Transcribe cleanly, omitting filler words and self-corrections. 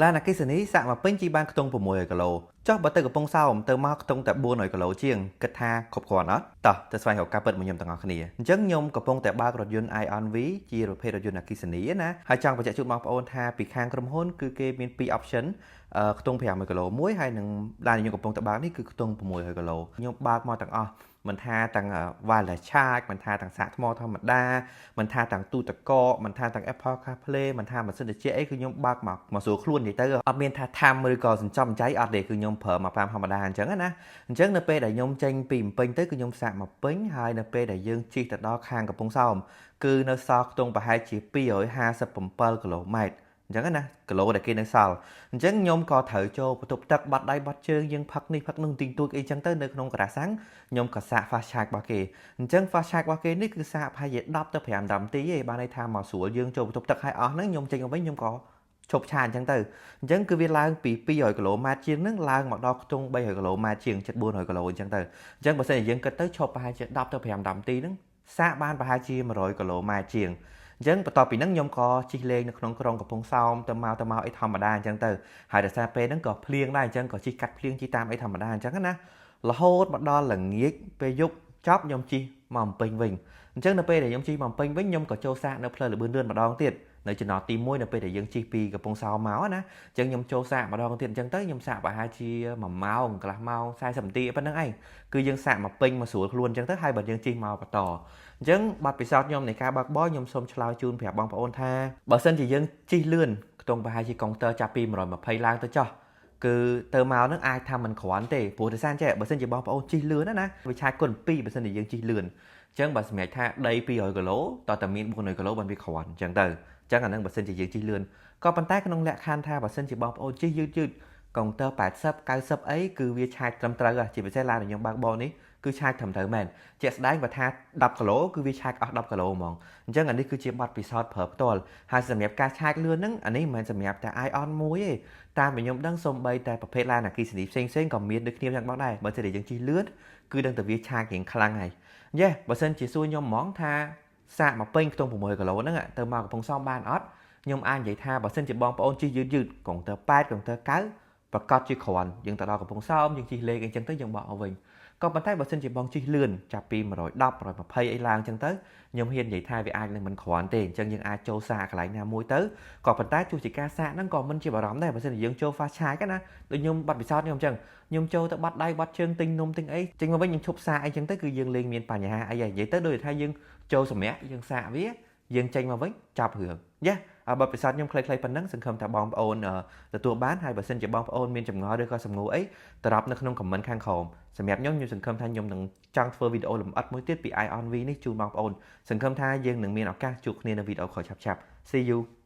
ឡានអគ្គិសនីសាកមកពេញជិះបានខ្ទង់600គីឡូចុះបើទៅកំពង់សោមទៅមកខ្ទង់តែ400គីឡូជាងគិតថាគ្រប់គ្រាន់អត់តោះទៅស្វែងរកការពិតមួយខ្ញុំទាំងអស់គ្នាអញ្ចឹងខ្ញុំកំពុងតែបើករថយន្ត Aion V ជាប្រភេទរថយន្តអគ្គិសនីណាហើយចង់បញ្ជាក់ជូនបងប្អូនថាពីខាងក្រុមហ៊ុនគឺគេមាន2 option ខ្ទង់500គីឡូមួយហើយនឹងឡានខ្ញុំកំពុងតែបើកនេះគឺខ្ទង់600គីឡូខ្ញុំបើកមកទាំងអស់មិនថាទាំង wireless charge មិនថាទាំងសាកថ្មធម្មតាមិនថាទាំងទូទឹកកកមិនថាទាំង Apple CarPlay មិនថាម៉ាស៊ីនត្រជាក់អីគឺខ្ញុំបើកមកមកស្រួលខ្លួននិយាយទៅអត់មានថាថាំឬក៏សន្សំចៃអត់ទេគឺខ្ញុំប្រើមកតាមធម្មតាអញ្ចឹងណាអញ្ចឹងនៅពេលដែលខ្ញុំចេញពីភ្នំពេញទៅគឺខ្ញុំសាកមកពេញហើយនៅពេលដែលយើងជិះទៅដល់ខាងកំពង់សោមគឺនៅសល់ខ្ទង់ប្រហែលជា257គីឡូម៉ែត្រអញ្ចឹងណាគីឡូដែលគេនៅសល់អញ្ចឹងខ្ញុំក៏ត្រូវចូលបន្ទប់ទឹកបាត់ដៃបាត់ជើងយើងផឹកនេះផឹកនោះទីងទួចអីចឹងទៅនៅក្នុងការ៉ាសាំងខ្ញុំក៏សាក fast charge របស់គេអញ្ចឹង fast charge របស់គេនេះគឺសាកប្រហែលជា10ទៅ5នាទីឯងបានន័យថាមកស្រួលយើងចូលបន្ទប់ទឹកឲ្យអស់ហ្នឹងខ្ញុំចេញមកវិញខ្ញុំក៏ឈប់ឆាអញ្ចឹងទៅអញ្ចឹងគឺវាឡើងពី200គីឡូម៉ែត្រជាងហ្នឹងឡើងមកដល់ខ្ទង់300គីឡូម៉ែត្រជាងជិត400គីឡូអញ្ចឹងទៅអញ្ចឹងបើសិនជាយើងគិតទៅឈប់ប្រហែលជា10ទៅ5នាទីហ្នឹងសាកបានប្រហែលជា100គីឡូម៉ែត្រជាងអញ្ចឹងបន្ទាប់ពីហ្នឹងខ្ញុំក៏ជិះលេងនៅក្នុងក្រុងកំពង់សោមទៅមកទៅមកអីធម្មតាអញ្ចឹងទៅហើយដោយសារពេលហ្នឹងក៏ភ្លៀងដែរអញ្ចឹងក៏ជិះកាត់ភ្លៀងជិះតាមអីធម្មតាអញ្ចឹងណារហូតមកដល់ល្ងាចពេលយប់ចប់ខ្ញុំជិះមកភ្នំពេញវិញអញ្ចឹងនៅពេលដែលខ្ញុំជិះមកភ្នំពេញវិញខ្ញុំក៏ចូលសាកនៅផ្លូវលបឿនលឿនម្ដងទៀតនៅចំណតទី1នៅពេលដែលយើងជិះពីកំពង់សោមមកណាអញ្ចឹងខ្ញុំចូលសាកម្ដងទៀតអញ្ចឹងទៅខ្ញុំសាកប្រហែលជា1ម៉ោងកន្លះម៉ោង40នាទីប៉ុណ្្នឹងឯងគឺយើងសាកមកពេញមកស្រួលខ្លួនអញ្ចឹងទៅហើយបើយើងជិះមកបន្តអញ្ចឹងបទពិសោធន៍ខ្ញុំនៃការបើកបរខ្ញុំសូមឆ្លើយជូនប្រាប់បងប្អូនថាបើសិនជាយើងជិះលឿនខ្ទង់ប្រហែលជាកុងទ័រចាប់ពី120ឡើងទៅចុះគឺទៅមកនឹងអាចថាមិនគ្រាន់ទេព្រោះដោយសារចេះបើសិនជាបងប្អូនជិះលឿនណាវាឆាយគុណ2បើសិនជាយើងជិះលឿនអញ្ចឹងបើសម្រាប់ថាដី200គីឡូតើតែមាន400គីឡូបានវាគ្រាន់អញ្ចឹងទៅអញ្ចឹងអានឹងបើសិនជាយើងជិះលឿនក៏ប៉ុន្តែក្នុងលក្ខខណ្ឌថាបើសិនជាបងប្អូនជិះយឺតយឺតកុងទ័រ80 90អីគឺវាឆាយត្រឹមត្រូវជាពិសេសឡានដែលខ្ញុំបើកបរនេះគឺឆាយត្រឹមត្រូវមែនជាក់ស្ដែងបើថា10គីឡូគឺវាឆាយអស់10គីឡូហ្មងអញ្ចឹងអានេះគឺជាបទពិសោធន៍ប្រើផ្ទាល់ហើយសម្រាប់ការឆាយលឿនហ្នឹងអានេះមិនមែនសម្រាប់តែ Aion មួយទេតាមដែលខ្ញុំដឹងសូម្បីតែប្រភេទឡានអគ្គិសនីផ្សេងៗក៏មានដូចគ្នាយ៉ាងបងដែរបើសិនជាយើងជិះលឿនគឺដឹងតែវាឆាយរៀងខ្លាំងហើយយេបើសិនជាសួរខ្ញុំហ្មងថាសាកមកពេញខ្ទង់6គីឡូហ្នឹងទៅមកកំពង់សោមបានអត់ខ្ញុំអាចនិយាយថាបើសិនជាបងប្អូនជិះយឺតយឺតកុងទ័រ8កុងទ័រ9ប្រកាសជាគ្រាន់យើងទៅដល់កំពង់សោមយើងជិះលេងអីចឹងទៅយើងបកមកវិញក៏ប៉ុន្តែបើសិនជាបងជិះលឿនចាប់ពី110 120អីឡើងចឹងទៅខ្ញុំហ៊ាននិយាយថាវាអាចនឹងមិនគ្រាន់ទេអញ្ចឹងយើងអាចចូលសាកកន្លែងណាមួយទៅក៏ប៉ុន្តែទោះជាការសាកហ្នឹងក៏មិនជាបារម្ភដែរបើសិនជាយើងចូល fast charge ណាដូចខ្ញុំបាត់ពិសោធន៍ខ្ញុំអញ្ចឹងខ្ញុំចូលទៅបាត់ដៃបាត់ជើងទិញនំទិញអីចេញមកវិញខ្ញុំឈប់សាកអីចឹងទៅគឺយើងលេងមានបញ្ហាអីហើយនិយាយទៅដូចថាយើងចូលសម្រាប់យើងសាកវាយើងចេញមកវិញចាប់រឿងយ៉ាបទពិសោធន៍ខ្ញុំខ្លីៗប៉ុណ្ណឹងសង្ឃឹមថាបងប្អូនទទួលបានហើយបើសិនជាបងប្អូនមានចម្ងល់ឬក៏សំណួរអីត្រប់នៅក្នុង comment ខាងក្រោមសម្រាប់ខ្ញុំខ្ញុំសង្ឃឹមថាខ្ញុំនឹងចង់ធ្វើវីដេអូលម្អិតមួយទៀតពី Aion V នេះជូនបងប្អូនសង្ឃឹមថាយើងនឹងមានឱកាសជួបគ្នានៅវីដេអូក្រោយឆាប់ៗ See you.